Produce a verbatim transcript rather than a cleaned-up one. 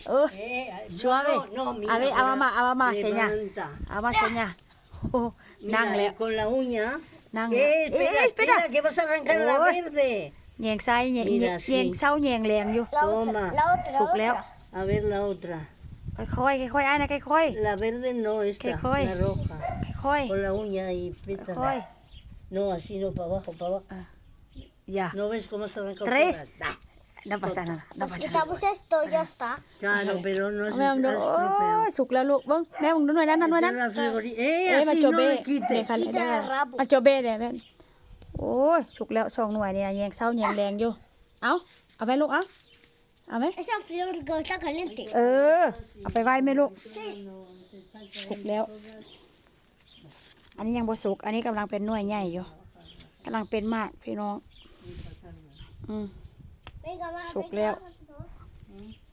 โอ้ suave. A ver, a mamá, a mamá, seña. A mamá, seña. โอ้ นั่งแล้ว con la uña. นั่งแล้ว eh, espera, espera, que vas a arrancar la verde. แยงซ้ายแยงแยงเศร้าแยงแรงอยู่ toma. สุกแล้ว a ver la otra. ค่อยๆค่อยๆอ้ายนะ ค่อยๆ la verde no, esta, la roja. ค่อยๆ con la uña y pétala. No, así no, para abajo, para abajo. Ya. ¿No ves cómo se arranca? Tres. No pasa nada, no pasa nada. Quitamos esto, ya está. Claro, pero no es, แม่เบิ่งดู โอ้ย สุกแล้วลูก เบิ่ง แม่เบิ่งดูหน่วยนั้นนะ หน่วยนั้น เอ้ย มาโจเบ้ เดี๋ยวค่ะ เดี๋ยวค่ะ มาโจเบ้ เดี๋ยวแม่ โอ้ย สุกแล้วสองหน่วยนี่นะ แยงเศร้าแยงแรงอยู่ เอา เอาไหมลูก เอา เอาไหม Esa flor que está caliente. เออ เอาไปไหว้แม่ลูก สุกแล้ว อันนี้ยังบ่สุก อันนี้กำลังเป็นหน่วยใหญ่อยู่ กำลังเป็นหมากพี่น้อง อืม Venga, va, สุกแล้ว venga, va.